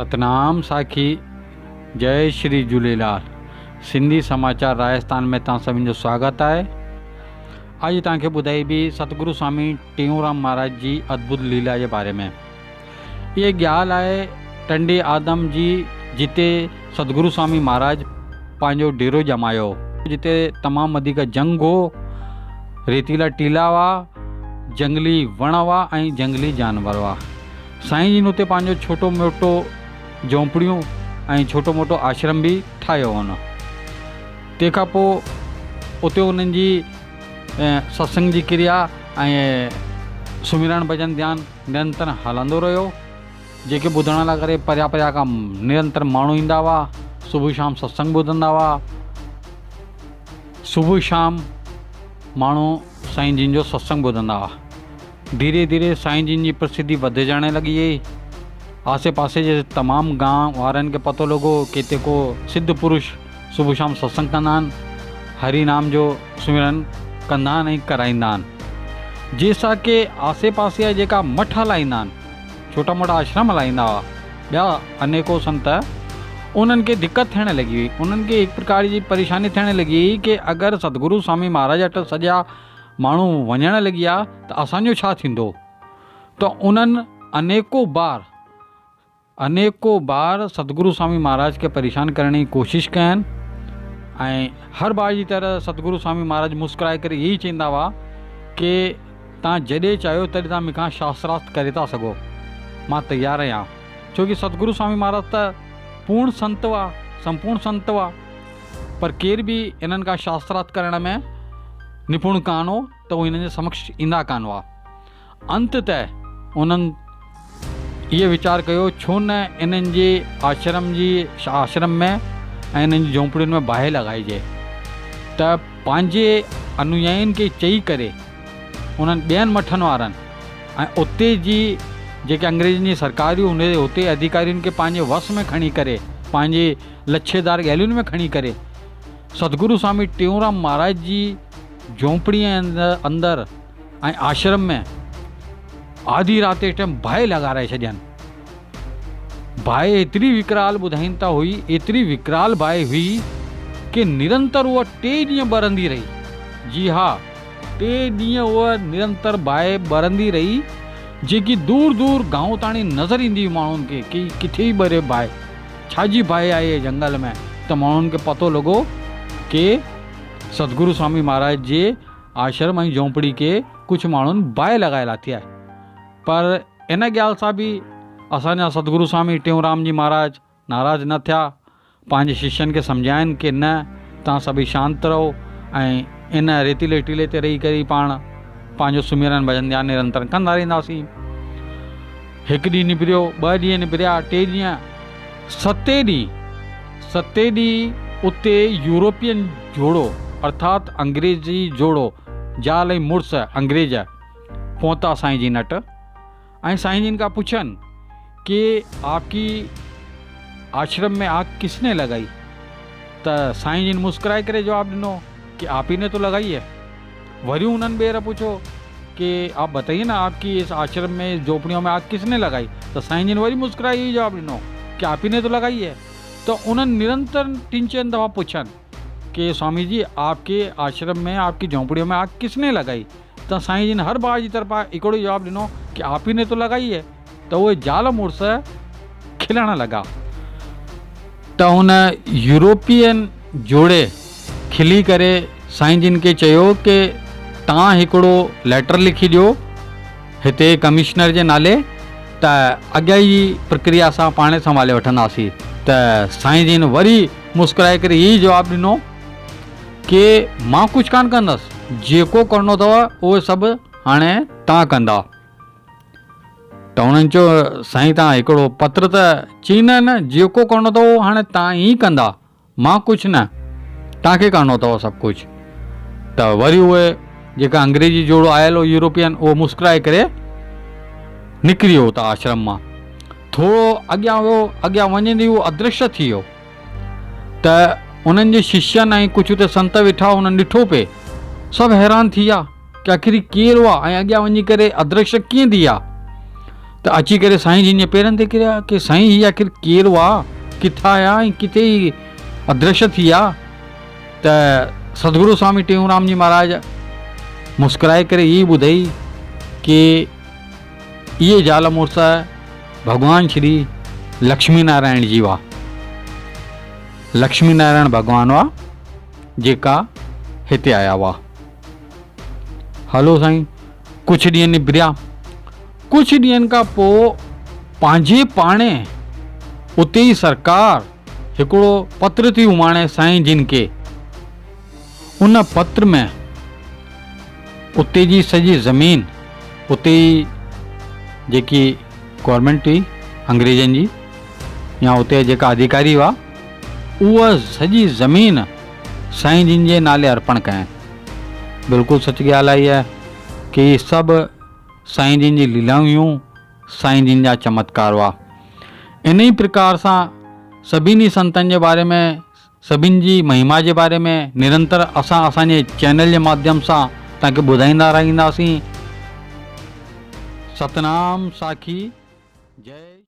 ستنام ساکي جئي شري جهوليلال سنڌي سماچار راجستان ۾ توهان سڀني جو سواگت آهي اڄ توهان کي ٻڌائبي ستگرو سوامي ٽيئونرام مهاراج جي ادڀت ليلا جي باري ۾ اهي ڳالهه آهي ٽنڊي آدم جي جتي ستگرو سوامي مهاراج پنهنجو ڊيرو ڄمايو جتي تمام وڌيڪ جنگ هو ريتيلا ٽيلا هئا جنگلي وڻ هئا ۽ جنگلي جانور هئا سائين جن اتي پنهنجو ڇوٽو موٽو جهونپڙيون ۽ ڇوٽو موٽو آشرم به ٺاهيو هون. تنهن کان پوء اتي انهن جي ستسنگ جي ڪريا ۽ سمرڻ ڀڄن ڌيان نرنتر هلندو رهيو. جيڪي ٻڌڻ لاء ڪري پريان پريان کان نرنتر ماڻهو ايندا هئا. صبح شام ستسنگ ٻڌندا هئا. صبح شام ماڻهو سائين جن جو ستسنگ ٻڌندا هئا. ڌيري ڌيري سائين جن جي پرسڌي وڌجڻ لڳي وئي. آسي پاسي جي تمام گانء وارن کي پتو لڳو ڪي هتي ڪو سڌ پرش صبح شام ستسنگ ڪندا آهن، هري نام جو سمرن ڪندا آهن ۽ ڪرائيندا آهن. جنهن سان ڪي آسي پاسي جا جيڪا مٺ هلائيندا آهن، ڇوٽا موٽا آشرم هلائيندا هئا، ٻيا انيڪو سنت، انهن کي دقت ٿيڻ لڳي وئي. انهن کي هڪ پرڪار جي پريشاني ٿيڻ لڳي وئي ڪي اگر ستگرو سوامي مهاراج وٽ سڄا ماڻهو وڃڻ لڳيا ته اسان جو ڇا ٿيندو؟ ته انهن انيڪو بار انيڪو بار ستگرو سوامي مهاراج کي پريشان ڪرڻ جي ڪوشش ڪين ۽ هر بار جي طرح ستگرو سوامي مهاراج مسڪرائي ڪري اهي چئندا هئا ڪي تان جڏهن چاهيو تڏهن تان مون کان شاسترارٿ ڪري ٿا سگهو مان تيار آهيان ڇو ڪي ستگرو سوامي مهاراج ته پورڻ سنت هئا سمپورڻ سنت هئا پر ڪير به انهن کان شاسترارٿ ڪرڻ ۾ نپڻ ڪانه هو ته اهي هنن جي سمڪش ايندا ڪانه هئا. انت ته انهن اهو ويچار ڪيو ڇو نه انهن جي آشرم جي آشرم ۾ ۽ انهن جي جهونپڙين ۾ باهه لڳائجي ته پنهنجي انويائين کي چئي ڪري انهن ٻين مٺن وارن ۽ اتي جي جيڪي انگريزن جي سرڪار هئي ان جي اتي اڌيڪارين کي پنهنجي وس ۾ کڻي ڪري پنهنجي لڇيدار ڳالهين ۾ کڻي ڪري ستگرو سوامي ٽيئونرام مهاراج جي جهونپڙيء اندر ۽ آشرم ۾ آڌي رات جي ٽيم باهه لڳارائي ڇڏين. باهه ايتري وڪرال ٻڌائين ٿا هئي، ايتري وڪرال باهه هئي ڪي نرنتر اها ٽي ڏينهن ٻرندي رهي. جي ها ٽي ڏينهن اها نرنتر باهه ٻرندي رهي جيڪي دور دور گانو تاڻي نظر ايندي هئي ماڻهن کي ڪي ڪٿي ئي ٻري باهه. ڇا جي باهه آهي جهنگل ۾ ته ماڻهن کي پتو لڳو ڪي ستگرو سوامي مهاراج جي آشرم ۽ جهونپڙي کي ڪجهه ماڻهن باهه لڳائي لاٿي آهي پر ان ڳالهه سان به اسان جا ستگرو سوامي ٽيئونرام جي مهاراج ناراض نه ٿيا پنهنجي ششين کي سمجهاين ڪي نه توهان سڀئي شانت رهو ۽ ان ريتيلي ٽيلي تي رهي ڪري پاڻ پنهنجو سمرن ڀڄن ڌيان نرنتر ڪندا رهنداسين. هڪ ڏينهن نبريو، ٻه ڏينهن نبريا، ٽي ڏينهن، ستين ڏينهن، ستين ڏينهن اتي يورپين جوڙو ارٿات انگريزي جوڙو، زال ۽ مڙس انگريز، پهتا سائين جن وٽ ۽ سائين جن کان پڇن ڪي آپ ڪي آشرم ۾ آگ ڪس ني لگائي؟ ته سائين جن مسڪرائي ڪري جواب ڏنو ڪي آپ هي ني تو لگائي هي. وري انهن ٻيهر پڇيو ڪي آپ بتائيي نا آپ ڪي اس آشرم ۾ اس جهوپڙيون ۾ آگ ڪس ني لگائي؟ ته سائين جن وري مسڪرائي اهو ئي جواب ڏنو ڪي آپ هي ني تو لگائي هي. ته انهن نرنتر ٽن چئن دفعا پڇن ڪي سوامي جي آپ ڪي آشرم ۾ آپ ڪي جهوپڙيون ۾ آگ ڪس ني لگائي؟ ته سائين جن هر بار جي طرفان هڪڙو ئي جواب ڏنو ڪي آپ هي ني تو لگائي هي. ته اهي زال مڙس کلڻ لڳا. ته هن يورپين جوڙي کلي ڪري سائين جن کي چيو ڪي توهان هڪڙو ليٽر لکي ڏيو هتي ڪمشنر جي نالي ته اڳيان جي پرڪريا اسان پاڻهي سنڀالي وٺنداسين ته سائين جن وري مسڪرائي ڪري هي جواب ڏنو ڪي مان ڪجهه ڪانه ڪندس جيڪو ڪرڻو اٿو اهو سڀ هاڻي توهان ڪندا. ته هنن چيو، سائين توهان هڪڙو پتر ته چئي نه نه، جيڪو ڪرڻو اٿو اهو هاڻي توهان ئي ڪندا، مان ڪجهه نه، توهان کي ڪرڻو اٿو سڀ ڪجهه. ته وري اهي جيڪا انگريزي جوڙو آيل هو يورپين اهو مسڪرائي ڪري نڪري ويو اتان آشرم مان. ٿورو اڳيان ويو، اڳيان وڃندي اهو ادرشيه ٿي ويو. ته انهن جي ششين ۽ ڪجهه اتي سنت ويٺا انهن ڏٺو پئي، سڀ حيران ٿي ويا. ڪي آخر هي ڪير هئا ۽ اڳيان وڃي ڪري ادرشيه ڪيئن ٿي ويا؟ ته اچي ڪري سائين جن جي پيرن تي ڪريا ڪي سائين هي آخر ڪير هئا، ڪٿان آيا ۽ ڪٿي هي ادرشيه ٿي ويا؟ ته ستگرو سوامي ٽيئونرام جي مهاراج مسڪرائي ڪري هي ٻڌئي ڪي اهي زال مڙس ڀڳوان شري لڪشمي نارائڻ جي هئا. لڪشمي نارائڻ ڀڳوان هئا جيڪا هتي آيا هئا. هلو سائين ڪجهه ڏينهن نبريا. ڪجهه ڏينهن کان پوء پنهنجي پاڻي اتي ئي سرڪار هڪڙو پتر ٿي اماڻي سائين جن کي. ان پتر ۾ اتي جي سڄي زمين اتي ئي جيڪي گورنمينٽ هئي انگريزن جي يا اتي جا جيڪا اڌيڪاري هئا اها سڄي زمين سائين جن جي نالي ارپڻ ڪيائين. بلڪل سچ ڳالهه آئي آهي ڪي هي سڀ سائين جن جي ليلائون هيون، سائين جن جا چمتڪار هئا. انهي پرڪار سان سڀني سنتن جي باري ۾ سڀن جي مهما جي باري ۾ نرنتر اسان اسان جي چينل جي ماڌيم سان توهان کي ٻڌائيندا رهنداسين. ستنام ساکي جئي.